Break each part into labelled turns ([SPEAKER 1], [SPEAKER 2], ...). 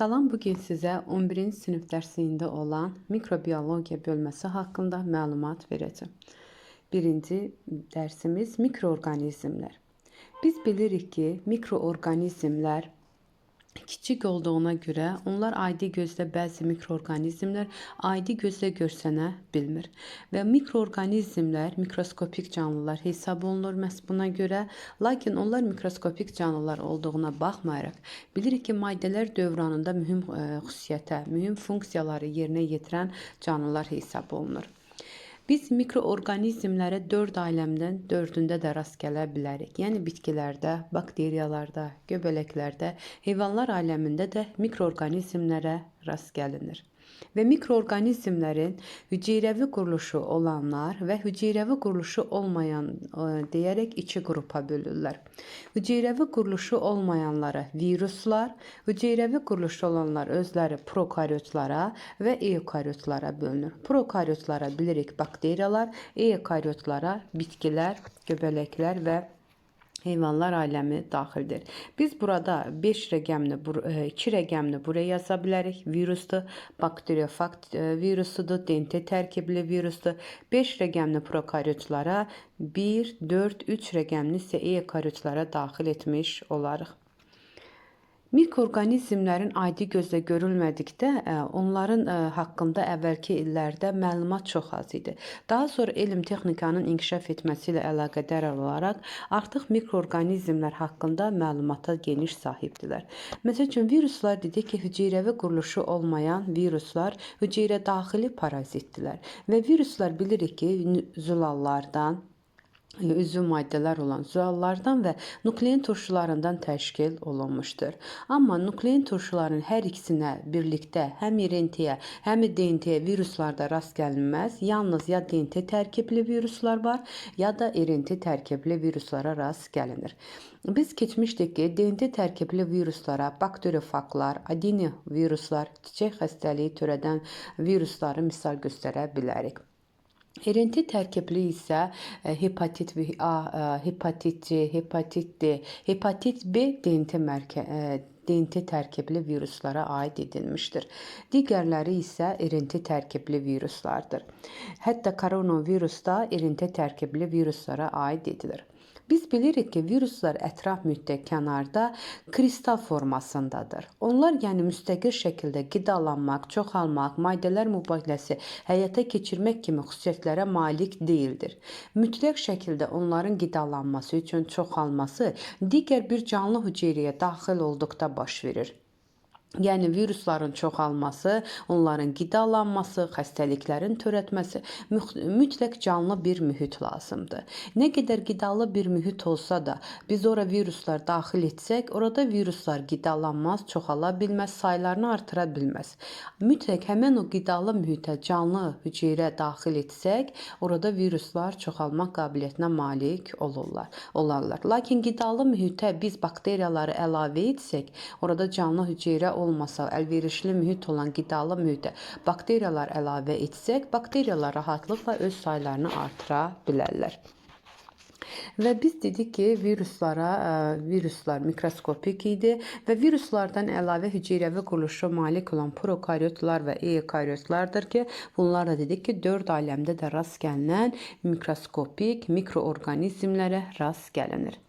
[SPEAKER 1] Salam, bu gün sizə 11-ci sinif dərsiyində olan mikrobiologiya bölməsi haqqında məlumat verəcəm. Birinci dərsimiz mikroorqanizmlər. Biz bilirik ki, mikroorqanizmlər kiçik olduğuna görə onlar adi gözlə bəzi mikroorqanizmlər adi gözlə görsənə bilmir. Və mikroorqanizmlər mikroskopik canlılar hesab olunur məhz buna görə. Lakin onlar mikroskopik canlılar olduğuna baxmayaraq, bilirik ki, maddələr dövranında mühüm xüsusiyyətə, mühüm funksiyaları yerinə yetirən canlılar hesab olunur. Biz mikroorqanizmlərə 4 aləmdən 4-ündə də rast gələ bilərik. Yəni bitkilərdə, bakteriyalarda, göbələklərdə, heyvanlar aləmində də mikroorqanizmlərə rast gəlinir. Və mikroorqanizmlərin hüceyrəvi quruluşu olanlar və hüceyrəvi quruluşu olmayan deyərək iki qrupa bölürlər. Hüceyrəvi quruluşu olmayanlara viruslar, hüceyrəvi quruluşu olanlar özləri prokaryotlara və eukaryotlara bölünür. Prokaryotlara bilirik bakteriyalar, eukaryotlara bitkilər, göbələklər və heyvanlar aləmi daxildir. Biz burada 5 rəqəmli, 2 rəqəmli buraya yaza bilərik. Virusdur, bakteriofag virusudur, DNT tərkibli virusdur. 5 rəqəmli prokaryotlara, 1, 4, 3 rəqəmli isə eukaryotlara daxil etmiş olarıq. Mikroorqanizmlərin adi gözlə görülmədikdə onların haqqında əvvəlki illərdə məlumat çox az idi. Daha sonra elm texnikanın inkişaf etməsi ilə əlaqədar olaraq artıq mikroorqanizmlər haqqında məlumata geniş sahibdirlər. Məsəl üçün viruslar dedik ki, hüceyrəvi quruluşu olmayan viruslar hüceyrə daxili parazitdirlər və viruslar bilirik ki, zülallardan, üzvü maddələr olan züallardan və nuklein turşularından təşkil olunmuşdur. Amma nuklein turşuların hər ikisinə birlikdə həm RNT-yə, həm DNT-yə viruslarda rast gəlinməz. Yalnız ya DNT tərkibli viruslar var, ya da RNT tərkibli viruslara rast gəlinir. Biz keçmişdik ki, DNT tərkibli viruslara bakteriofaglar, adenoviruslar, çiçək xəstəliyi törədən virusları misal göstərə bilərik. RNT tərkibli isə hepatit A, hepatit C, hepatit D, hepatit B DNT tərkibli viruslara aid edilmişdir. Digərləri isə RNT tərkibli viruslardır. Hətta koronavirus da RNT tərkibli viruslara aid edilir. Biz bilirik ki, viruslar ətraf mühitdə kənarda kristal formasındadır. Onlar yəni müstəqil şəkildə qidalanmaq, çoxalmaq, maddələr mübadiləsi həyata keçirmək kimi xüsusiyyətlərə malik deyildir. Mütləq şəkildə onların qidalanması üçün çoxalması digər bir canlı hüceyrəyə daxil olduqda baş verir. Yəni virusların çoxalması, onların qidalanması, xəstəliklərin törətməsi mütləq canlı bir mühit lazımdır. Nə qədər qidalı bir mühit olsa da biz ora viruslar daxil etsək, orada viruslar qidalanmaz, çoxala bilməz, saylarını artıra bilməz. Mütləq həmən o qidalı mühitə canlı hüceyrə daxil etsək, orada viruslar çoxalmaq qabiliyyətinə malik olarlar. Lakin qidalı mühitə biz bakteriyaları əlavə etsək, orada canlı hüceyrə olmasa, əlverişli mühit olan qidalı mühitə bakteriyalar əlavə etsək, bakteriyalar rahatlıqla öz saylarını artıra bilərlər. Və biz dedik ki, viruslar mikroskopik idi və viruslardan əlavə hüceyrəvi quruluşa malik olan prokaryotlar və eukaryotlardır ki, bunlar da dedik ki, 4 aləmdə də rast gəlinən mikroskopik mikroorqanizmlərə rast gəlinir.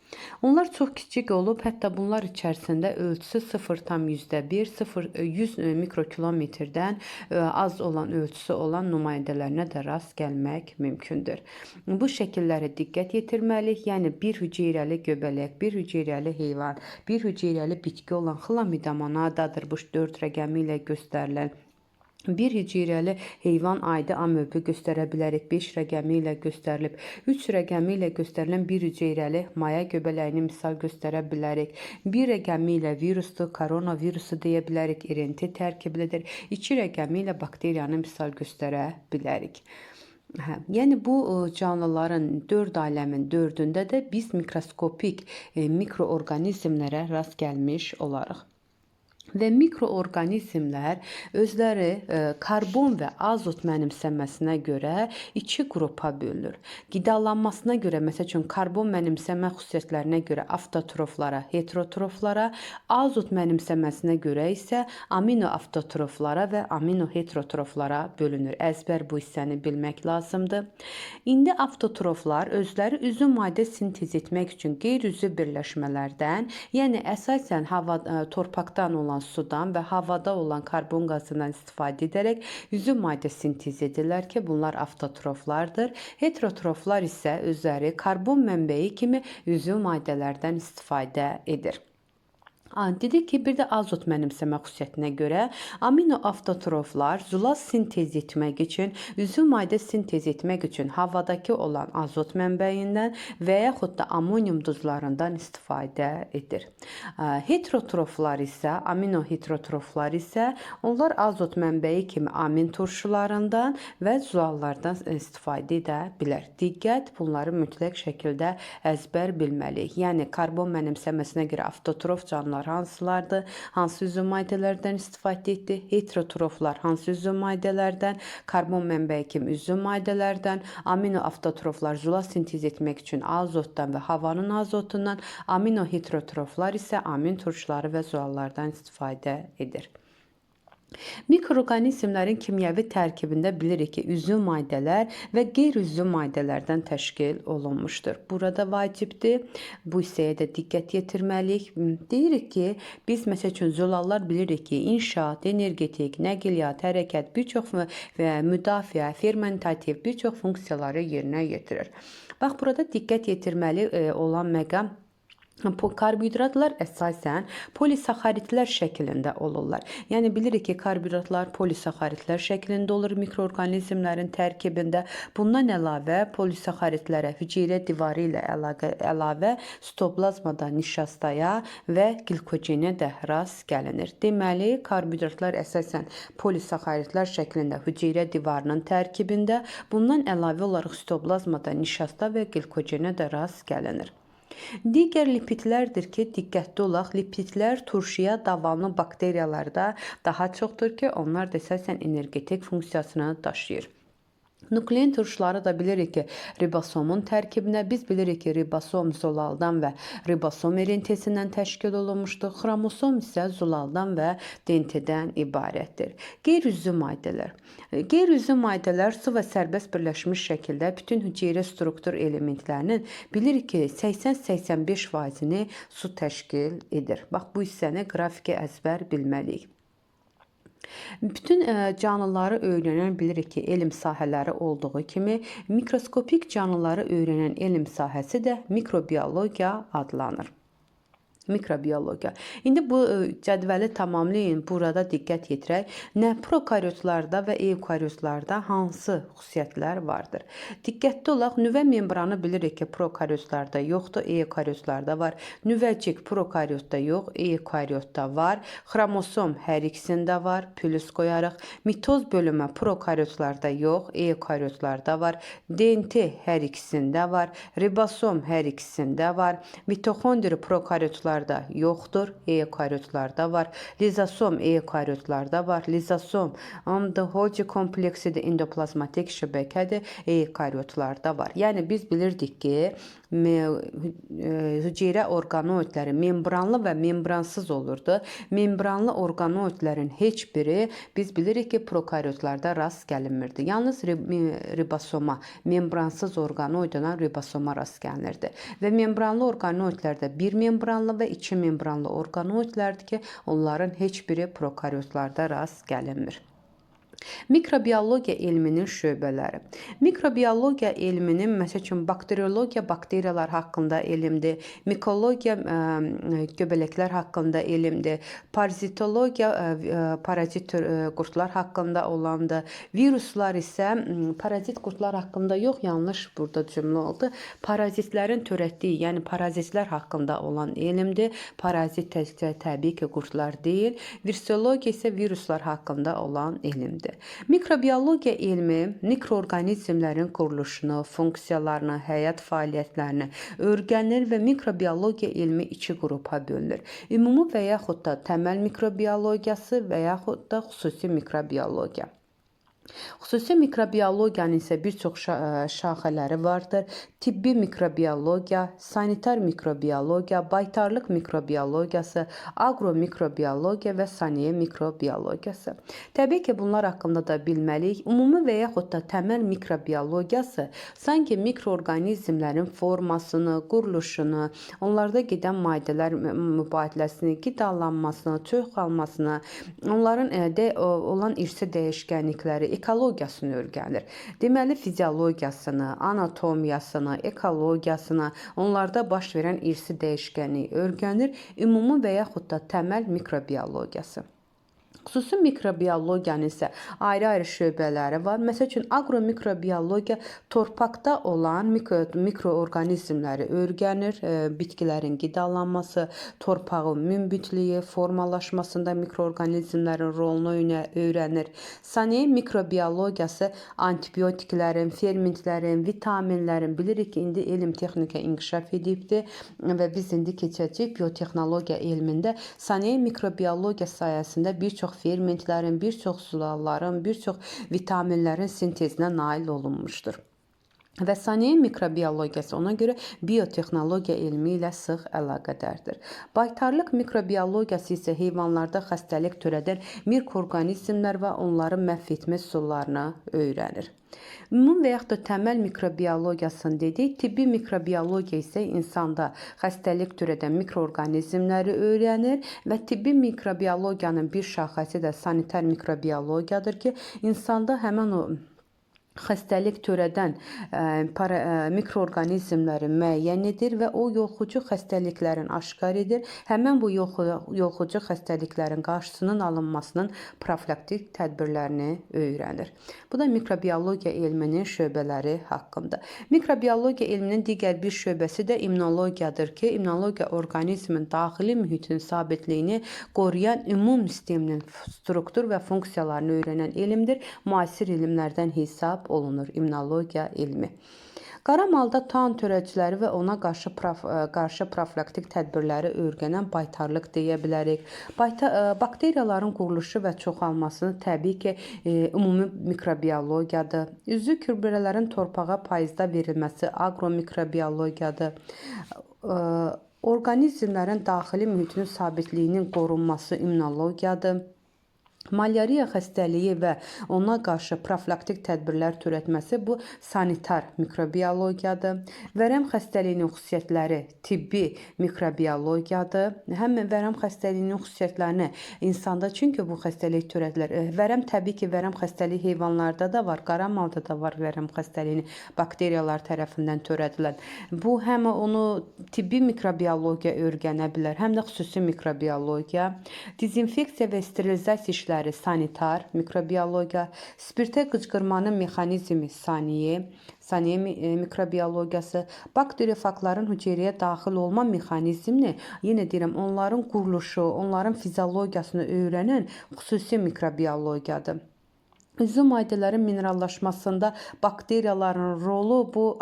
[SPEAKER 1] Onlar çox kiçik olub, hətta bunlar içərisində ölçüsü 0,1, 0,100 mikrokilometrdən az olan ölçüsü olan nümayəndələrinə də rast gəlmək mümkündür. Bu şəkillərə diqqət yetirməliyik. Yəni bir hüceyrəli göbələk, bir hüceyrəli heyvan, bir hüceyrəli bitki olan xlamidomonadadır. Bu 4 rəqəmi ilə göstərilən bir hüceyrəli heyvan aidi amöbü göstərə bilərik. 5 rəqəmi ilə göstərilib. 3 rəqəmi ilə göstərilən bir hüceyrəli maya göbələyini misal göstərə bilərik. 1 rəqəmi ilə virusdur, koronavirusu deyə bilərik. RNT tərkiblidir. 2 rəqəmi ilə bakteriyanı misal göstərə bilərik. Yəni bu canlıların 4 aləmin 4-ündə də biz mikroskopik mikroorqanizmlərə rast gəlmiş olarıq. Və mikroorqanizmlər özləri karbon və azot mənimsəməsinə görə iki qrupa bölünür. Qidalanmasına görə, məsəl üçün, karbon mənimsəmə xüsusiyyətlərinə görə avtotroflara, heterotroflara, azot mənimsəməsinə görə isə aminoavtotroflara və aminoheterotroflara bölünür. Əzbər bu hissəni bilmək lazımdır. İndi avtotroflar özləri üzvü maddə sintez etmək üçün qeyri-üzvü birləşmələrdən, yəni əsasən hava, torpaqdan olan sudan və havada olan karbon qazından istifadə edərək üzvü maddə sintez edirlər ki, bunlar avtotroflardır. Heterotroflar isə özləri karbon mənbəyi kimi üzvü maddələrdən istifadə edir. Dedik ki, bir də azot mənimsəmə xüsusiyyətinə görə aminoavtotroflar zulal sintez etmək üçün, üzvü maddə sintez etmək üçün havadakı olan azot mənbəyindən və yaxud da amonium duzlarından istifadə edir. Heterotroflar isə, aminoheterotroflar isə onlar azot mənbəyi kimi amin turşularından və zulallardan istifadə edə bilər. Diqqət, bunları mütləq şəkildə əzbər bilməliyik. Yəni, karbon mənimsəməsinə görə avtotrof canlılar hansılardır, hansı üzvü maddələrdən istifadə etdi, heterotroflar hansı üzvü maddələrdən, karbon mənbəyi kimi üzvü maddələrdən, aminoavtotroflar zulal sintez etmək üçün azotdan və havanın azotundan, aminoheterotroflar isə amin turşuları və zulallardan istifadə edir. Mikroorqanizmlərin kimyəvi tərkibində bilirik ki, üzvü maddələr və qeyri-üzvü maddələrdən təşkil olunmuşdur. Burada vacibdir. Bu hissəyə də diqqət yetirməliyik. Deyirik ki, biz məsəl üçün zülallar bilirik ki, inşaat, energetik, nəqliyyat, hərəkət, bir çox və müdafiə, fermentativ bir çox funksiyaları yerinə yetirir. Bax, burada diqqət yetirməli olan məqam, karbohidratlar əsasən polisaxaritlər şəklində olurlar. Yəni bilirik ki, karbohidratlar polisaxaritlər şəklində olur mikroorqanizmlərin tərkibində. Bundan əlavə polisaxaritlərə hüceyrə divarı ilə əlavə sitoplazmada nişastaya və glikogenə də rast gəlinir. Deməli, karbohidratlar əsasən polisaxaritlər şəklində hüceyrə divarının tərkibində, bundan əlavə olaraq sitoplazmada nişasta və glikogenə də rast gəlinir. Digər lipidlərdir ki, diqqətli olaq, lipidlər turşuya davamlı bakteriyalarda daha çoxdur ki, onlar da əsasən energetik funksiyasını daşıyır. Nuklein turşuları da bilirik ki, ribosomun tərkibinə, biz bilirik ki, ribosom zolaldan və ribosom erintesindən təşkil olunmuşdur. Xromosom isə zolaldan və DNT-dən ibarətdir. Qeyri-üzvü maddələr. Qeyri-üzvü maddələr su və sərbəst birləşmiş şəkildə bütün hüceyrə struktur elementlərinin bilirik ki, 80-85%-ni su təşkil edir. Bax, bu hissəni qrafiki əzbər bilməliyik. Bütün canlıları öyrənən bilirik ki, elm sahələri olduğu kimi mikroskopik canlıları öyrənən elm sahəsi də mikrobiologiya adlanır. Mikrobiologiya. İndi bu cədvəli tamamlayın. Burada diqqət yetirək. Nə prokaryotlarda və eukaryotlarda hansı xüsusiyyətlər vardır? Diqqətli olaq, nüvə membranı bilirik ki, prokaryotlarda yoxdur, eukaryotlarda var. Nüvəcik prokaryotda yox, eukaryotda var. Xromosom hər ikisində var, plus qoyarıq. Mitoz bölümü prokaryotlarda yox, eukaryotlarda var. DNT hər ikisində var. Ribosom hər ikisində var. Mitoxondri prokaryotlarda yoxdur, eukaryotlarda var. Lizosom eukaryotlarda var. Lizosom Golgi kompleksidir, endoplazmatik şəbəkədir, eukaryotlarda var. Yəni biz bilirdik ki, hüceyrə orqanoidləri membranlı və membransız olurdu. Membranlı orqanoidlərin heç biri biz bilirik ki, prokaryotlarda rast gəlinmirdi. Yalnız ribosoma, membransız orqanoid olan ribosoma rast gəlinirdi. Və membranlı orqanoidlərdə bir membranlı və iki membranlı orqanoidlərdir ki, onların heç biri prokaryotlarda rast gəlinmir. Mikrobiologiya elminin şöbələri. Mikrobiologiya elminin, məsəl üçün, bakteriologiya bakteriyalar haqqında elmdir, mikologiya göbələklər haqqında elmdir, parazitologiya parazit qurdlar haqqında olandır, viruslar isə parazit qurdlar haqqında yox, yanlış burada cümlə oldu. Parazitlərin törətdiyi, yəni parazitlər haqqında olan elmdir. Parazit təkcə təbii ki, qurdlar deyil. Virusologiya isə viruslar haqqında olan elmdir. Mikrobiologiya elmi mikroorqanizmlərin quruluşunu, funksiyalarını, həyat fəaliyyətlərini öyrənir və mikrobiologiya elmi iki qrupa bölünür. Ümumi və yaxud da təməl mikrobiologiyası və yaxud da xüsusi mikrobiologiya. Xüsusi mikrobiologiyanın isə bir çox şaxələri vardır. Tibbi mikrobiologiya, sanitar mikrobiologiya, baytarlıq mikrobiologiyası, aqromikrobiologiya və saniyə mikrobiologiyası. Təbii ki, bunlar haqqında da bilməliyik. Ümumi və yaxud da təməl mikrobiologiyası sanki mikroorqanizmlərin formasını, quruluşunu, onlarda gedən maddələr mübadiləsini, qidalanmasını, çoxalmasını, onların olan irsi dəyişkənlikləri, ekologiyasını öyrənir. Deməli, fiziologiyasını, anatomiyasını, ekologiyasını, onlarda baş verən irsi dəyişkənliyi öyrənir. Ümumi və yaxud da təməl mikrobiologiyası. Xüsusi mikrobiologiyanın isə ayrı-ayrı şöbələri var. Məsəl üçün, aqromikrobiologiya torpaqda olan mikroorqanizmləri öyrənir. Bitkilərin qidalanması, torpağın münbütlüyü, formalaşmasında mikroorqanizmlərin rolunu öyrənir. Saniyə mikrobiologiyası antibiotiklərin, fermentlərin, vitaminlərin, bilirik ki, indi elm texnika inkişaf edibdir və biz indi keçəcəyik biotexnologiya elmində saniyə mikrobiologiya sayəsində bir çox fermentlərin, bir çox sulalların, bir çox vitaminlərin sintezinə nail olunmuşdur. Və saniyə mikrobiologiyası ona görə biotexnologiya elmi ilə sıx əlaqədardır. Baytarlıq mikrobiologiyası isə heyvanlarda xəstəlik törədən mikroorqanizmlər və onların məhv etmə üsullarını öyrənir. Ümumi və yaxud da təməl mikrobiologiyasını dedik. Tibbi mikrobiologiya isə insanda xəstəlik törədən mikroorqanizmləri öyrənir və tibbi mikrobiologiyanın bir şaxəsi də sanitar mikrobiologiyadır ki, insanda həmin o xəstəlik törədən mikroorqanizmləri müəyyən edir və o yolxucu xəstəliklərin aşkar edir. Həmin bu yolxucu xəstəliklərin qarşısının alınmasının profilaktik tədbirlərini öyrənir. Bu da mikrobiologiya elminin şöbələri haqqında. Mikrobiologiya elminin digər bir şöbəsi də immunologiyadır ki, immunologiya orqanizmin daxili mühitinin sabitliyini qoruyan immun sisteminin struktur və funksiyalarını öyrənən elmdir. Müasir elmlərdən hesab olunur immunologiya elmi. Qara malda taun törədiciləri və ona qarşı profilaktik tədbirləri öyrənən baytarlıq deyə bilərik. Bakteriyaların quruluşu və çoxalmasını təbii ki, ümumi mikrobiologiyadır. Üzü gübrələrin torpağa payızda verilməsi aqromikrobiologiyadır. Orqanizmlərin daxili mühitinin sabitliyinin qorunması immunologiyadır. Malyariya xəstəliyi və ona qarşı profilaktik tədbirlər törətməsi bu sanitar mikrobiologiyadır. Vərəm xəstəliyinin xüsusiyyətləri tibbi mikrobiologiyadır. Həm vərəm xəstəliyinin xüsusiyyətlərini insanda, çünki bu xəstəlik törədilər. Vərəm təbii ki, vərəm xəstəliyi heyvanlarda da var, qara malda da var vərəm xəstəliyini bakteriyalar tərəfindən törədilən. Bu həm onu tibbi mikrobiologiya öyrənə bilər, həm də xüsusi mikrobiologiya. Dezinfeksiya və sterilizasiya işləri sanitar mikrobiologiya, spirtə qıcqırmanın mexanizmi saniyə mikrobiologiyası, bakteriofagların hüceyrəyə daxil olma mexanizmini, yenə deyirəm, onların quruluşu, onların fiziologiyasını öyrənən xüsusi mikrobiologiyadır. Üzü maddələrin minerallaşmasında bakteriyaların rolu bu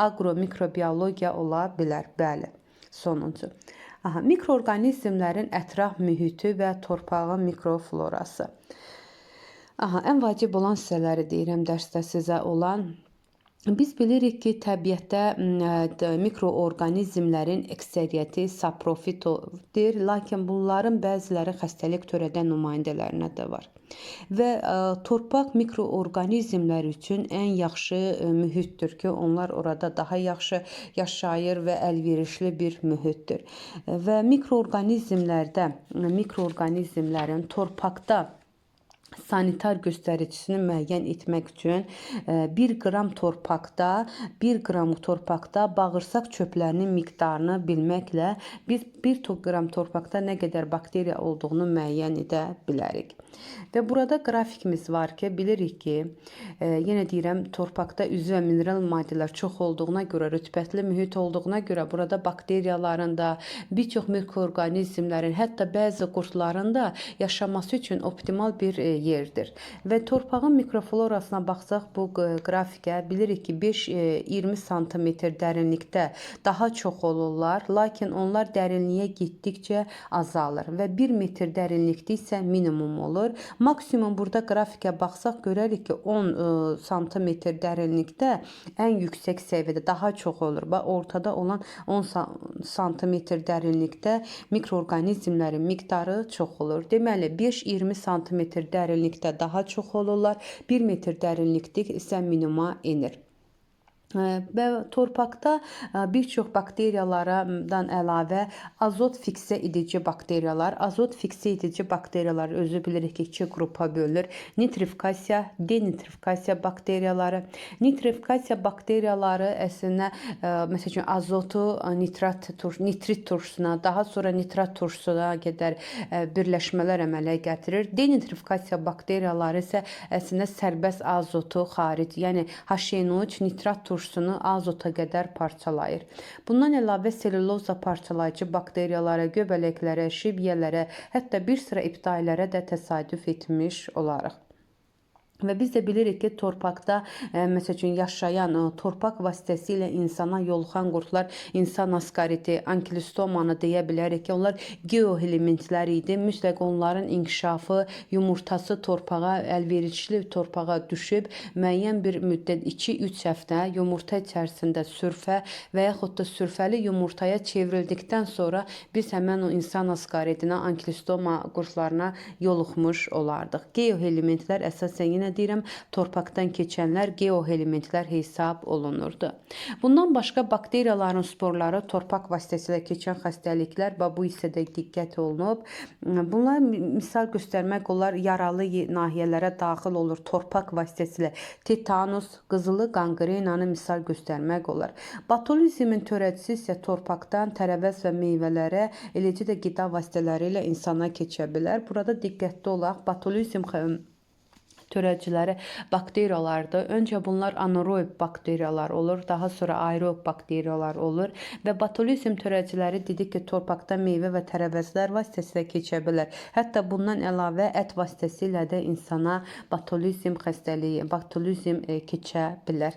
[SPEAKER 1] aqromikrobiologiya ola bilər. Bəli, sonuncu. Aha, mikroorqanizmlərin ətraf mühiti və torpağın mikroflorası. Aha, ən vacib olan hissələri deyirəm dərsdə sizə olan. Biz bilirik ki, təbiətdə mikroorqanizmlərin əksəriyyəti saprofitdir, lakin bunların bəziləri xəstəlik törədən nümayəndələrinə də var. Və torpaq mikroorqanizmlər üçün ən yaxşı mühitdir ki, onlar orada daha yaxşı yaşayır və əlverişli bir mühitdir. Və mikroorqanizmlərin torpaqda Sanitar göstəricisini müəyyən etmək üçün 1 qram torpaqda 1 qram torpaqda bağırsaq çöplərinin miqdarını bilməklə biz 1 qram torpaqda nə qədər bakteriya olduğunu müəyyən edə bilərik. Və burada qrafikimiz var ki, bilirik ki, yenə deyirəm, torpaqda üzvü və mineral maddələr çox olduğuna görə, rütubətli mühit olduğuna görə burada bakteriyaların da, bir çox mikroorqanizmlərin, hətta bəzi qurdların da yaşaması üçün optimal bir yerdir. Və torpağın mikroflorasına baxsaq bu qrafikə bilirik ki, 5-20 sm dərinlikdə daha çox olurlar, lakin onlar dərinliyə getdikcə azalır və 1 metr dərinlikdə isə minimum olur. Maksimum burada qrafikə baxsaq görərik ki, 10 sm dərinlikdə ən yüksək səviyyədə daha çox olur. Bax, ortada olan 10 sm dərinlikdə mikroorqanizmlərin miqdarı çox olur. Deməli, 5-20 sm dərinlikdə daha çox olurlar, 1 metr dərinlikdə isə minimuma enir. Və torpaqda bir çox bakteriyalardan əlavə azot fiksə edici bakteriyalar, azot fiksə edici bakteriyalar özü bilirik ki, iki qrupa bölünür. Nitrifikasiya, denitrifikasiya bakteriyaları. Nitrifikasiya bakteriyaları əslində məsəl üçün azotu nitrat nitrit turşusuna, daha sonra nitrat turşusuna qədər birləşmələr əmələ gətirir. Denitrifikasiya bakteriyaları isə əslində sərbəst azotu xaric, yəni HNO3 nitrat turşusunu azota qədər parçalayır. Bundan əlavə selüloza parçalayıcı bakteriyalara, göbələklərə, şibyələrə, hətta bir sıra ibtidailərə də təsadüf etmiş olarıq. Və biz də bilirik ki, torpaqda məsəl üçün yaşayan torpaq vasitəsilə insana yoluxan qurdlar, insan askariti, ankilostomanı deyə bilərik ki, onlar geoelementlər idi. Mütləq onların inkişafı, yumurtası torpağa, əlverişli torpağa düşüb müəyyən bir müddət 2-3 həftə yumurta içərisində sürfə və yaxud da sürfəli yumurtaya çevrildikdən sonra biz həmən o insan askaritinə, ankilostoma qurdlarına yoluxmuş olardıq. Geoelementlər əsasən yenə deyirəm, torpaqdan keçənlər geoelementlər hesab olunurdu. Bundan başqa bakteriyaların sporları torpaq vasitəsilə keçən xəstəliklər və bu hissədə diqqət olunub. Bunlar misal göstərmək olar, yaralı nahiyələrə daxil olur torpaq vasitəsilə tetanus, qızılı qanqrenanı misal göstərmək olar. Botulizmin törədicisi isə torpaqdan tərəvəz və meyvələrə, eləcə də qida vasitələri ilə insana keçə bilər. Burada diqqətli olaq, botulizm törədiciləri bakteriyalardır. Öncə bunlar anaerob bakteriyalar olur, daha sonra aerob bakteriyalar olur və botulizm törədiciləri dedik ki, torpaqda meyvə və tərəvəzlər vasitəsilə keçə bilər. Hətta bundan əlavə ət vasitəsilə də insana botulizm xəstəliyi, botulizm keçə bilər.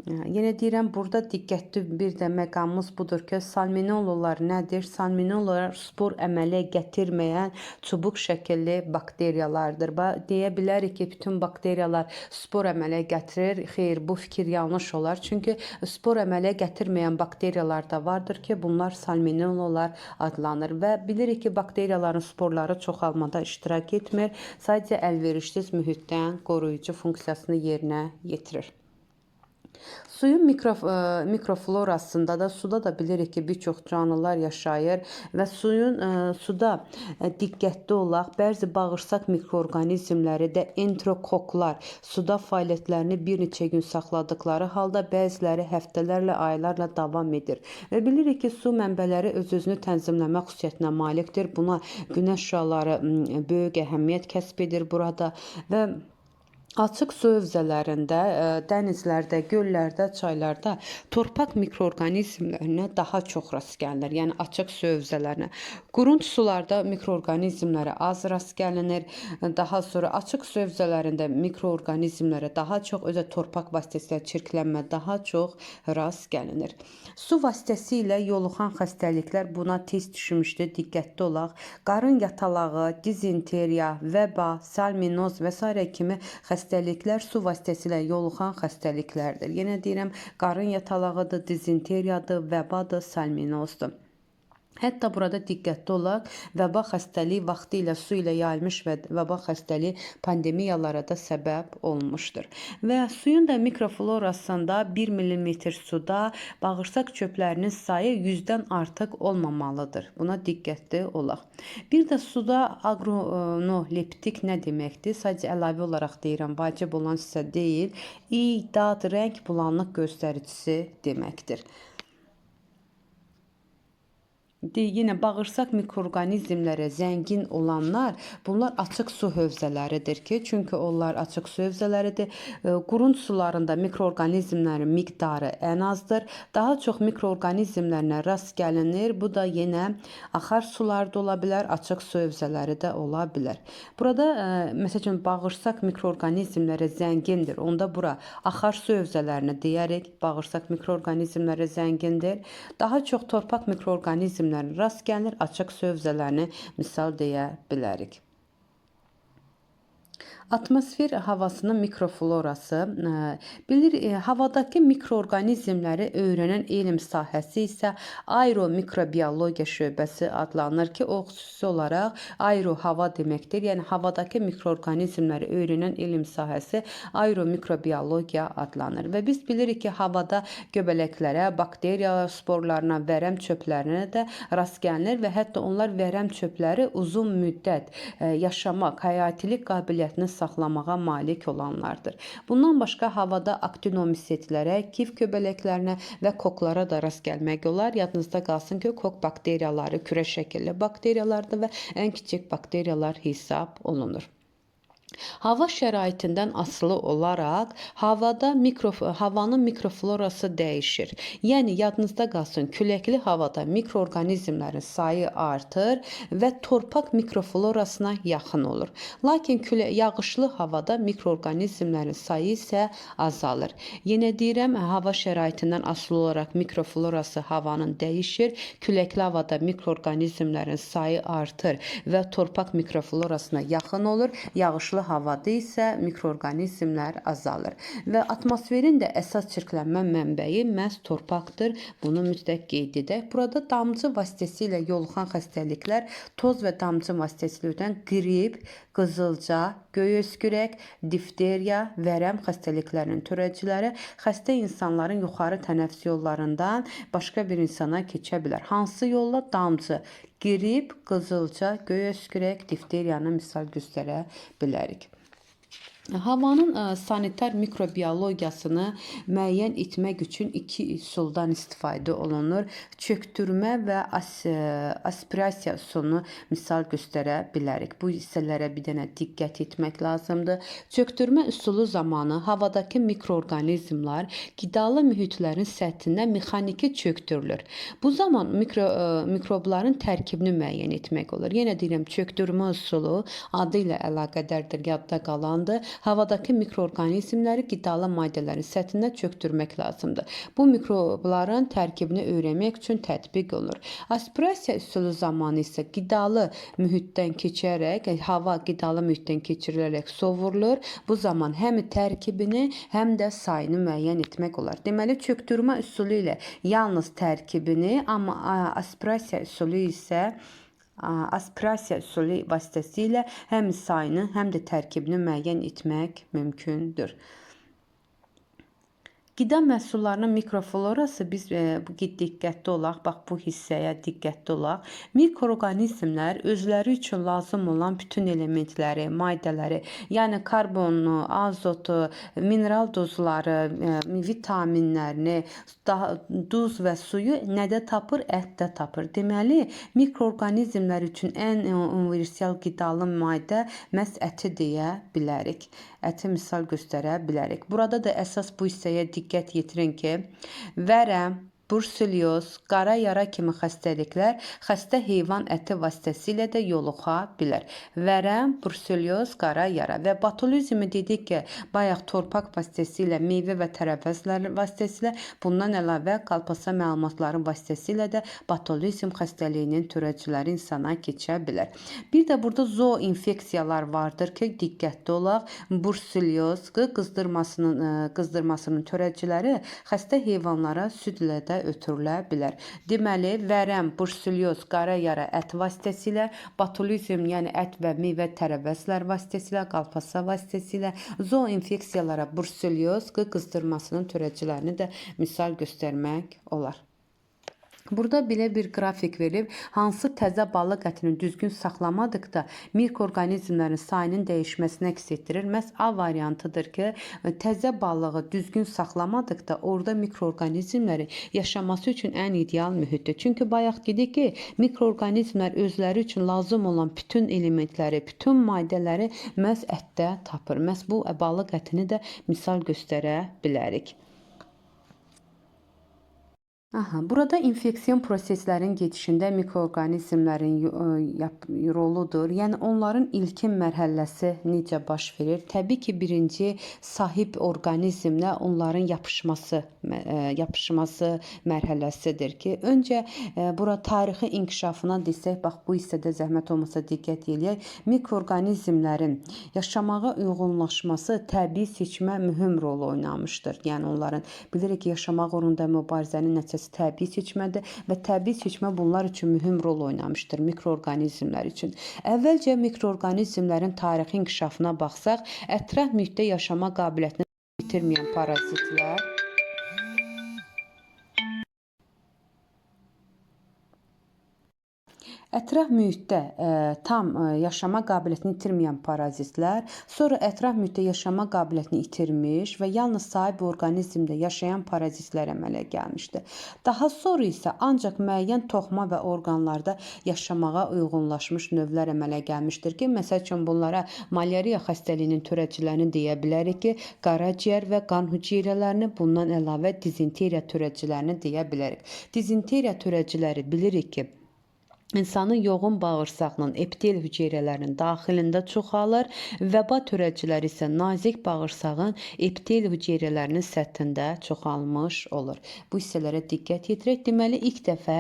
[SPEAKER 1] Yenə deyirəm, burada diqqətli bir də məqamımız budur ki, salmonellolar nədir? Salmonellolar spor əmələ gətirməyən çubuq şəkilli bakteriyalardır. Deyə bilərik ki, bütün bakteriyalar spor əmələ gətirir. Xeyr, bu fikir yanlış olar. Çünki spor əmələ gətirməyən bakteriyalar da vardır ki, bunlar salmonellolar adlanır. Və bilirik ki, bakteriyaların sporları çoxalmada iştirak etmir. Sadəcə əlverişsiz mühitdən qoruyucu funksiyasını yerinə yetirir. Suyun mikroflorasında da, suda da bilirik ki, bir çox canlılar yaşayır və suyun suda diqqətli olaq, bəzi bağırsaq mikroorqanizmləri də enterokoklar suda fəaliyyətlərini bir neçə gün saxladıkları halda bəziləri həftələrlə, aylarla davam edir. Və bilirik ki, su mənbələri öz-özünü tənzimləmə xüsusiyyətinə malikdir. Buna günəş şüaları böyük əhəmiyyət kəsb edir burada və açıq su hövzələrində, dənizlərdə, göllərdə, çaylarda torpaq mikroorqanizmlərinə daha çox rast gəlinir. Yəni açıq su hövzələrinə. Qurunç sularda mikroorqanizmlərə az rast gəlinir. Daha sonra açıq su hövzələrində mikroorqanizmlərə daha çox, özə torpaq vasitəsilə çirklənmə daha çox rast gəlinir. Su vasitəsilə yoluxan xəstəliklər buna tez düşmüşdü, diqqətli olaq. Qarın yatalağı, dizenteriya, vəba, salminoz və sairə kimi xəstəliklər su vasitəsilə yoluxan xəstəliklərdir. Yenə deyirəm, qarın yatalağıdır, dizenteriyadır, vəbadır, salmonozdur. Hətta burada diqqətli olaq, vəba xəstəliyi vaxtı ilə su ilə yayılmış və vəba xəstəliyi pandemiyalara da səbəb olmuşdur. Və suyun da mikroflorasında 1 millimetr suda bağırsaq çöplərinin sayı 100-dən artıq olmamalıdır. Buna diqqətli olaq. Bir də suda aqronoleptik nə deməkdir? Sadəcə əlavə olaraq deyirəm, vacib olan hissə deyil. İy, dad, rəng bulanıq göstəricisi deməkdir. Yenə bağırsaq mikroorqanizmlərə zəngin olanlar, bunlar açıq su hövzələridir ki, çünki onlar açıq su hövzələridir. Qurun sularında mikroorqanizmlərin miqdarı ən azdır. Daha çox mikroorqanizmlərlə rast gəlinir. Bu da yenə axar sularda ola bilər, açıq su hövzələri də ola bilər. Burada məsəl üçün bağırsaq mikroorqanizmlərə zəngindir. Onda bura axar su hövzələrini deyərik, bağırsaq mikroorqanizmlərə zəngindir. Daha çox torpaq mikroorqanizmlərinə rast gəlinir, açıq su hövzələrini misal deyə bilərik. Atmosfer havasının mikroflorası bilir, havadakı mikroorqanizmləri öyrənən elm sahəsi isə aeromikrobiologiya şöbəsi adlanır ki, o xüsusi olaraq aero hava deməkdir. Yəni havadakı mikroorqanizmləri öyrənən elm sahəsi aeromikrobiologiya adlanır. Və biz bilirik ki, havada göbələklərə, bakteriya sporlarına, vərəm çöplərinə də rast gəlinir və hətta onlar vərəm çöpləri uzun müddət yaşamaq, həyatilik qabiliyyətini saxlamağa malik olanlardır. Bundan başqa havada aktinomisetlərə, kif göbələklərinə və koklara da rast gəlmək olar. Yadınızda qalsın ki, kok bakteriyaları kürə şəkilli bakteriyalardır və ən kiçik bakteriyalar hesab olunur. Hava şəraitindən asılı olaraq havada havanın mikroflorası dəyişir. Yəni yadınızda qalsın, küləkli havada mikroorqanizmlərin sayı artır və torpaq mikroflorasına yaxın olur. Lakin yağışlı havada mikroorqanizmlərin sayı isə azalır. Yenə deyirəm, hava şəraitindən asılı olaraq mikroflorası havanın dəyişir. Küləkli havada mikroorqanizmlərin sayı artır və torpaq mikroflorasına yaxın olur. Yağışlı havada isə mikroorqanizmlər azalır. Və atmosferin də əsas çirklənmə mənbəyi məhz torpaqdır. Bunu mütləq qeyd edək. Burada damcı vasitəsilə yoluxan xəstəliklər toz və damcı vasitəsilə ötən qrip, qızılca, göy öskürək, difteriya, vərəm xəstəliklərinin törədiciləri xəstə insanların yuxarı tənəffüs yollarından başqa bir insana keçə bilər. Hansı yolla? Damcı. Qrip, qızılca, göy öskürək, difteriyanı misal göstərə bilərik. Havanın sanitar mikrobiologiyasını müəyyən etmək üçün iki üsuldan istifadə olunur. Çöktürmə və aspirasiya üsulunu misal göstərə bilərik. Bu hissələrə bir dənə diqqət etmək lazımdır. Çöktürmə üsulu zamanı havadakı mikroorqanizmlər qidalı mühitlərin səthinə mexaniki çöktürülür. Bu zaman mikrobların tərkibini müəyyən etmək olur. Yenə deyirəm, çöktürmə üsulu adı ilə əlaqədardır, yadda qalandır. Havadakı mikroorqanizmləri qidalı maddələrin səthinə çöktürmək lazımdır. Bu mikrobların tərkibini öyrənmək üçün tətbiq olunur. Aspirasiya üsulu zamanı isə qidalı mühitdən keçərək, hava qidalı mühitdən keçirilərək sovurulur. Bu zaman həm tərkibini, həm də sayını müəyyən etmək olar. Deməli, çöktürmə üsulu ilə yalnız tərkibini, amma aspirasiya üsulu isə aspirasiya üsulu vasitəsilə həm sayını, həm də tərkibini müəyyən etmək mümkündür. Qida məhsullarının mikroflorası biz diqqətli olaq, bax bu hissəyə diqqətli olaq. Mikroorqanizmlər özləri üçün lazım olan bütün elementləri, maddələri, yəni karbonu, azotu, mineral duzları, vitaminlərini, duz və suyu nədə tapır? Ətdə tapır. Deməli, mikroorqanizmlər üçün ən universal qidalı maddə məhz əti deyə bilərik. Əti misal göstərə bilərik. Burada da əsas bu hissəyə diqqət yetirin ki, vərəm, bruselyoz, qara yara kimi xəstəliklər xəstə heyvan əti vasitəsilə də yoluxa bilər. Vərəm, bruselyoz, qara yara və botulizmi dedik ki, bayaq torpaq vasitəsilə, meyvə və tərəvəzlər vasitəsilə, bundan əlavə qalpasa məlumatların vasitəsilə də botulizm xəstəliyinin törədiciləri insana keçə bilər. Bir də burada zooinfeksiyalar vardır ki, diqqətli olaq. Bruselyoz, qızdırmasının törədiciləri xəstə heyvanlara südlə də vasitəsilə ötürülə bilər. Deməli, vərəm, bruselyoz, qara yara ət vasitəsilə, botulizm, yəni ət və meyvə tərəvəzlər vasitəsilə, qalpasa vasitəsilə, zooinfeksiyalara bruselyoz, qı qızdırmasının törədicilərini də misal göstərmək olar. Burada belə bir qrafik verilib, hansı təzə balıq ətini düzgün saxlamadıqda mikroorqanizmlərin sayının dəyişməsini əks etdirir. Məhz A variantıdır ki, təzə balığı düzgün saxlamadıqda orada mikroorqanizmlərin yaşaması üçün ən ideal mühitdir. Çünki bayaq dedik ki, mikroorqanizmlər özləri üçün lazım olan bütün elementləri, bütün maddələri məhz ətdə tapır. Məhz bu balıq ətini də misal göstərə bilərik. Aha, burada infeksion proseslərin gedişində mikroorqanizmlərin roludur. Yəni onların ilkin mərhələsi necə baş verir? Təbii ki, birinci sahib orqanizmlə onların yapışması mərhələsidir ki, öncə bura tarixi inkişafına desək, bax bu hissədə zəhmət olmasa diqqət eləyək. Mikroorqanizmlərin yaşamağa uyğunlaşması təbii seçmə mühüm rol oynamışdır. Yəni onların bilirik ki, yaşamaq uğrunda mübarizənin nəticəsi təbii seçmədir və təbii seçmə bunlar üçün mühüm rol oynamışdır mikroorqanizmlər üçün. Əvvəlcə mikroorqanizmlərin tarixi inkişafına baxsaq, ətraf mühitdə yaşama qabiliyyətini itirməyən parazitlər Ətraf mühitdə tam yaşama qabiliyyətini itirməyən parazitlər, sonra ətraf mühitdə yaşama qabiliyyətini itirmiş və yalnız sahib orqanizmdə yaşayan parazitlər əmələ gəlmişdir. Daha sonra isə ancaq müəyyən toxuma və orqanlarda yaşamağa uyğunlaşmış növlər əmələ gəlmişdir ki, məsəl üçün bunlara malyariya xəstəliyinin törədicilərini deyə bilərik ki, qaraciyər və qan hüceyrələrini, bundan əlavə dizenteriya törədicilərini deyə bilərik. Dizenteriya törədiciləri bilirik ki, İnsanın yoğun bağırsağının epitel hüceyrələrinin daxilində çoxalır, vəba törədiciləri isə nazik bağırsağın epitel hüceyrələrinin səthində çoxalmış olur. Bu hissələrə diqqət yetirək. Deməli, ilk dəfə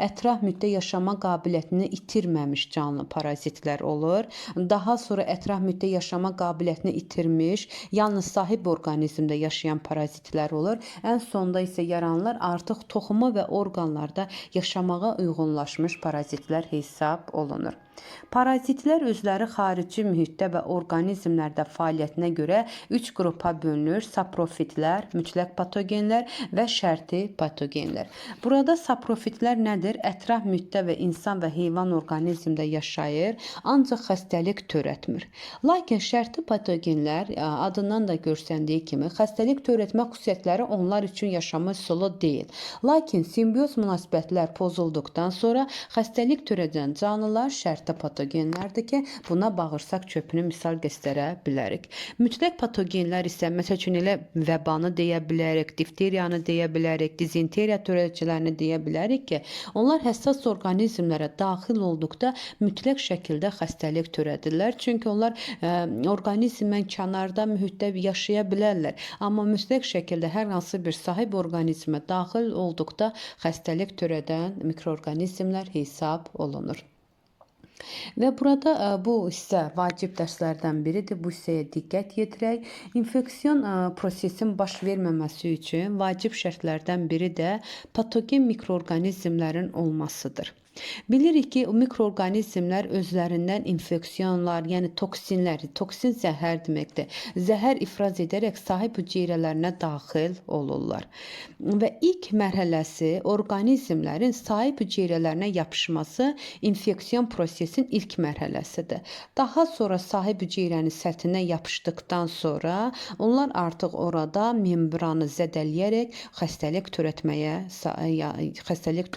[SPEAKER 1] ətraf mühitdə yaşama qabiliyyətini itirməmiş canlı parazitlər olur. Daha sonra ətraf mühitdə yaşama qabiliyyətini itirmiş, yalnız sahib orqanizmdə yaşayan parazitlər olur. Ən sonda isə yaranlar artıq toxuma və orqanlarda yaşamağa uyğunlaşmış parazitlər hesab olunur. Parazitlər özləri xarici mühitdə və orqanizmlərdə fəaliyyətinə görə 3 qrupa bölünür: saprofitlər, mütləq patogenlər və şərti patogenlər. Burada saprofitlər nədir? Ətraf mühitdə və insan və heyvan orqanizmdə yaşayır, ancaq xəstəlik törətmir. Lakin şərti patogenlər adından da görsəndiyi kimi xəstəlik törətmə xüsusiyyətləri onlar üçün yaşama üsulu deyil. Lakin simbioz münasibətlər pozulduqdan sonra xəstəlik törədən canlılar şərti patogenlərdir ki, buna bağırsaq çöpünü misal göstərə bilərik. Mütləq patogenlər isə məsəl üçün elə vəbanı deyə bilərik, difteriyanı deyə bilərik, dizenteriya törədicilərini deyə bilərik ki, onlar həssas orqanizmlərə daxil olduqda mütləq şəkildə xəstəlik törədirlər. Çünki onlar orqanizmdən kənarda mühitdə yaşaya bilərlər. Amma mütləq şəkildə hər hansı bir sahib orqanizmə daxil olduqda xəstəlik törədən mikroorqanizmlər hesab olunur. Və burada bu hissə vacib dərslərdən biridir. Bu hissəyə diqqət yetirək. İnfeksion prosesin baş verməməsi üçün vacib şərtlərdən biri də patogen mikroorqanizmlərin olmasıdır. Bilirik ki, mikroorqanizmlər özlərindən infeksiyonlar, yəni toksinlər, toksin zəhər deməkdir. Zəhər ifraz edərək sahib hüceyrələrinə daxil olurlar. Və ilk mərhələsi orqanizmlərin sahib hüceyrələrinə yapışması infeksion prosesin ilk mərhələsidir. Daha sonra sahib hüceyrənin səthinə yapışdıqdan sonra onlar artıq orada membranı zədələyərək xəstəlik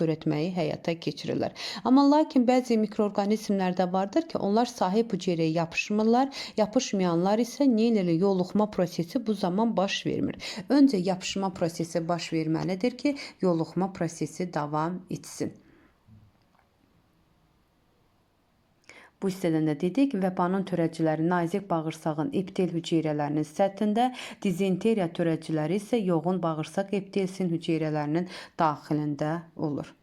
[SPEAKER 1] törətməyi həyata keçirirlər. Amma lakin bəzi mikroorqanizmlərdə vardır ki, onlar sahib hüceyrəyə yapışmırlar. Yapışmayanlar isə nə ilə yoluxma prosesi bu zaman baş vermir. Öncə yapışma prosesi baş verməlidir ki, yoluxma prosesi davam etsin. Bu hissədən də dedik, vəbanın törədiciləri nazik bağırsağın epitel hüceyrələrinin səthində, dizenteriya törədiciləri isə yoğun bağırsaq epitelsin hüceyrələrinin daxilində olur.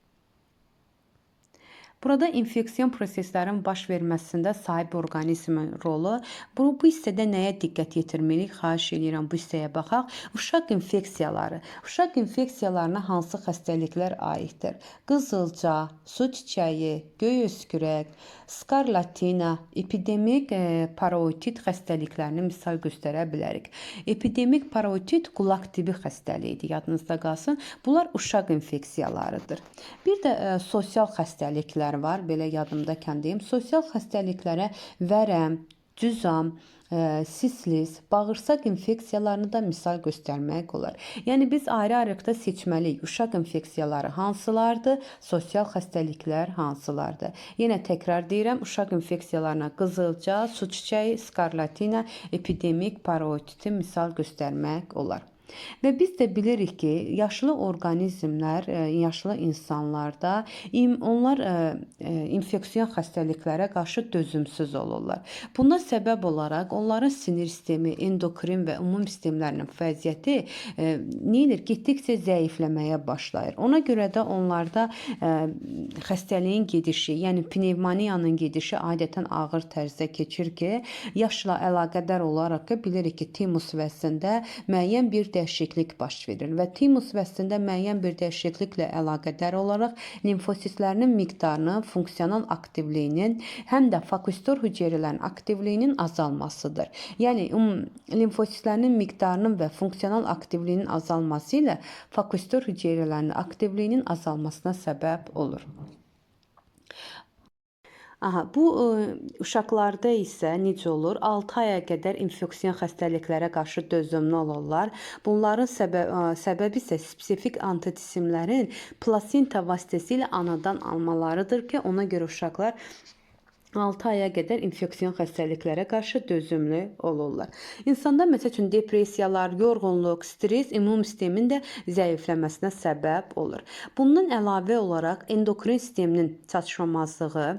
[SPEAKER 1] Burada infeksion proseslərin baş verməsində sahib orqanizmin rolu. Bu hissədə nəyə diqqət yetirməliyik? Xahiş edirəm bu hissəyə baxaq. Uşaq infeksiyaları. Uşaq infeksiyalarına hansı xəstəliklər aiddir? Qızılca, su çiçəyi, göy öskürək, skarlatina, epidemik parotit xəstəliklərini misal göstərə bilərik. Epidemik parotit qulaq dibi xəstəliyidir, yadınızda qalsın. Bunlar uşaq infeksiyalarıdır. Bir də sosial xəstəliklər var, belə yadımdakən deyim. Sosial xəstəliklərə vərəm, cüzam, sislis, bağırsaq infeksiyalarını da misal göstərmək olar. Yəni biz ayrı-ayrılıqda seçməliyik. Uşaq infeksiyaları hansılardır, sosial xəstəliklər hansılardır. Yenə təkrar deyirəm, uşaq infeksiyalarına qızılca, su çiçəyi, skarlatina, epidemik parotiti misal göstərmək olar. Və biz də bilirik ki, yaşlı orqanizmlər, yaşlı insanlarda onlar infeksion xəstəliklərə qarşı dözümsüz olurlar. Buna səbəb olaraq onların sinir sistemi, endokrin və ümumi sistemlərinin vəziyyəti nə edir? Getdikcə zəifləməyə başlayır. Ona görə də onlarda xəstəliyin gedişi, yəni pnevmoniyanın gedişi adətən ağır tərzdə keçir ki, yaşla əlaqədar olaraq ki, bilirik ki, timus vəzində müəyyən bir dəyişiklik baş verir və timus vəzində müəyyən bir dəyişikliklə əlaqədar olaraq limfositlərinin miqdarının, funksional aktivliyinin, həm də fakositor hüceyrələrin aktivliyinin azalmasıdır. Yəni limfositlərinin miqdarının və funksional aktivliyinin azalması ilə fakositor hüceyrələrinin aktivliyinin azalmasına səbəb olur. Aha, bu uşaqlarda isə necə olur? 6 aya qədər infeksion xəstəliklərə qarşı dözümlü olurlar. Bunların səbəbi isə spesifik antijisimlərin plasenta vasitəsilə anadan almalarıdır ki, ona görə uşaqlar 6 aya qədər infeksion xəstəliklərə qarşı dözümlü olurlar. İnsanda məsəl üçün depressiyalar, yorğunluq, stres immun sistemin də zəifləməsinə səbəb olur. Bundan əlavə olaraq endokrin sisteminin çatışmamazlığı.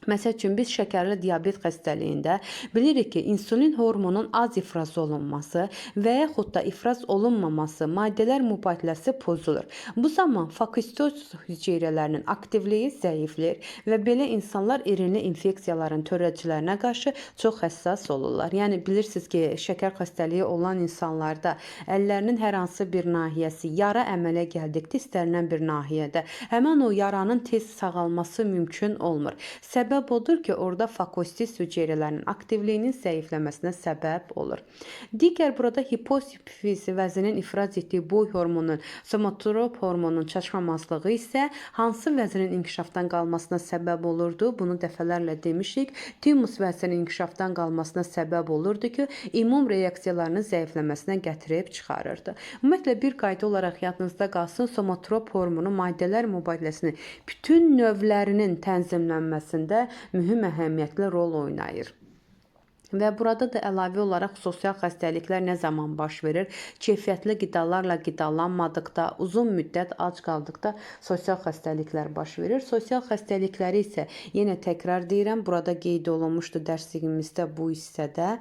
[SPEAKER 1] Məsəl üçün, biz şəkərli diabet xəstəliyində bilirik ki, insulin hormonunun az ifraz olunması və yaxud da ifraz olunmaması maddələr mübadiləsi pozulur. Bu zaman fakositoz hüceyrələrinin aktivliyi zəifləyir və belə insanlar irinli infeksiyaların törədicilərinə qarşı çox həssas olurlar. Yəni bilirsiniz ki, şəkər xəstəliyi olan insanlarda əllərinin hər hansı bir nahiyəsi yara əmələ gəldikdə istənilən bir nahiyədə həmin o yaranın tez sağalması mümkün olmur. Səbəb odur ki, orada fakositis hüceyrələrinin aktivliyinin zəifləməsinə səbəb olur. Digər burada hipofiz vəzinin ifraz etdiyi boy hormonunun, somatrop hormonunun çatışmamazlığı isə hansı vəzinin inkişafdan qalmasına səbəb olurdu? Bunu dəfələrlə demişik. Timus vəzinin inkişafdan qalmasına səbəb olurdu ki, immun reaksiyalarının zəifləməsinə gətirib çıxarırdı. Ümumiyyətlə, bir qayda olaraq yadınızda qalsın, somatrop hormonu maddələr mübadiləsinin bütün növlərinin tənzimlənməsində mühüm əhəmiyyətli rol oynayır. Və burada da əlavə olaraq sosial xəstəliklər nə zaman baş verir? Keyfiyyətli qidalarla qidalanmadıqda, uzun müddət ac qaldıqda sosial xəstəliklər baş verir. Sosial xəstəlikləri isə yenə təkrar deyirəm, burada qeyd olunmuşdu dərsliyimizdə bu hissədə.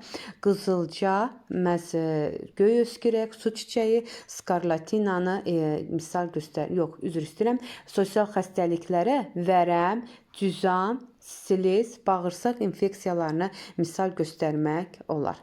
[SPEAKER 1] Qızılca, məhz göy öskürək, su çiçəyi, skarlatinanı misal göstər, yox, üzr istəyirəm. Sosial xəstəliklərə vərəm, cüzam, silis, bağırsaq infeksiyalarını misal göstərmək olar.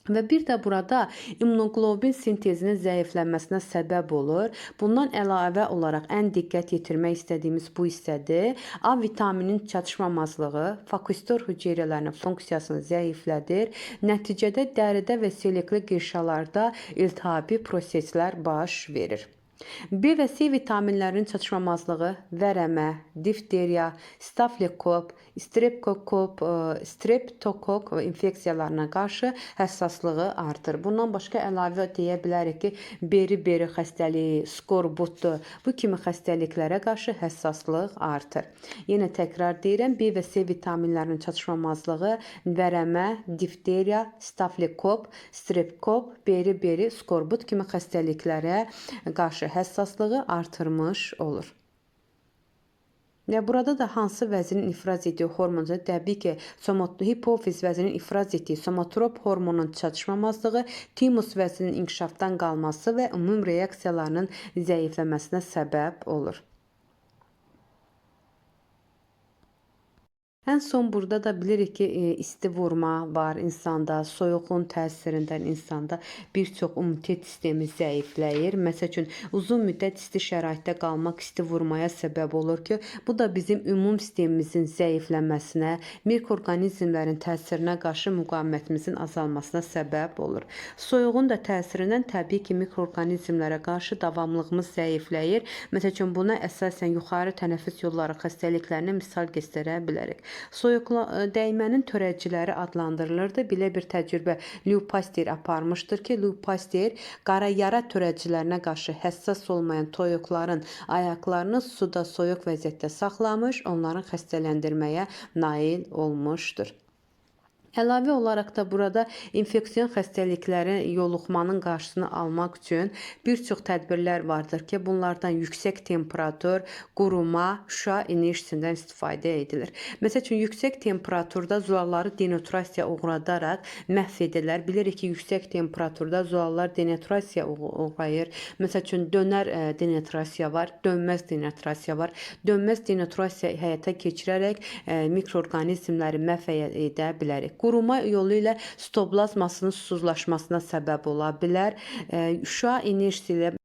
[SPEAKER 1] Və bir də burada immunoqlobin sintezinin zəiflənməsinə səbəb olur. Bundan əlavə olaraq ən diqqət yetirmək istədiyimiz bu hissədir. A vitaminin çatışmamazlığı fakositor hüceyrələrinin funksiyasını zəiflədir. Nəticədə dəridə və selekli qirşalarda iltihabi proseslər baş verir. B və C vitaminlərinin çatışmamazlığı vərəmə, difteriya, stafilokok, streptokok, streptokok infeksiyalarına qarşı həssaslığı artır. Bundan başqa əlavə deyə bilərik ki, beri-beri xəstəliyi, skorbut, bu kimi xəstəliklərə qarşı həssaslıq artır. Yenə təkrar deyirəm, B və C vitaminlərinin çatışmamazlığı vərəmə, difteriya, stafilokok, streptokok, beri-beri, skorbut kimi xəstəliklərə qarşı həssaslığı artırmış olur. Və burada da hansı vəzinin ifraz etdiyi hormonca, təbii ki, hipofiz vəzinin ifraz etdiyi somatrop hormonun çatışmamazlığı, timus vəzinin inkişafdan qalması və ümumi reaksiyalarının zəifləməsinə səbəb olur. Ən son burada da bilirik ki, isti vurma var insanda, soyuqun təsirindən insanda bir çox immunitet sistemi zəifləyir. Məsəl üçün, uzun müddət isti şəraitdə qalmaq isti vurmaya səbəb olur ki, bu da bizim immun sistemimizin zəifləməsinə, mikroorqanizmlərin təsirinə qarşı müqavimətimizin azalmasına səbəb olur. Soyuğun da təsirindən təbii ki, mikroorqanizmlərə qarşı davamlılığımız zəifləyir. Məsəl üçün, buna əsasən yuxarı tənəffüs yolları xəstəliklərini misal göstərə bilərik. Soyuq dəymənin törədiciləri adlandırılırdı. Belə bir təcrübə Louis Pasteur aparmışdır ki, Louis Pasteur qara yara törədicilərinə qarşı həssas olmayan toyuqların ayaqlarını suda soyuq vəziyyətdə saxlamış, onların xəstələndirməyə nail olmuşdur. Əlavə olaraq da burada infeksion xəstəliklərin yoluxmanın qarşısını almaq üçün bir çox tədbirlər vardır ki, bunlardan yüksək temperatur, quruma, şüa enerjisindən istifadə edilir. Məsəl üçün, yüksək temperaturda zulalları denaturasiya uğradaraq məhv edirlər. Bilirik ki, yüksək temperaturda zulallar denaturasiya uğrayır. Məsəl üçün, dönər denaturasiya var, dönməz denaturasiya var. Dönməz denaturasiya həyata keçirərək mikroorqanizmləri məhv edə bilərik. Quruma yolu ilə sitoplazmasının susuzlaşmasına səbəb ola bilər. Şüa enerjisi ilə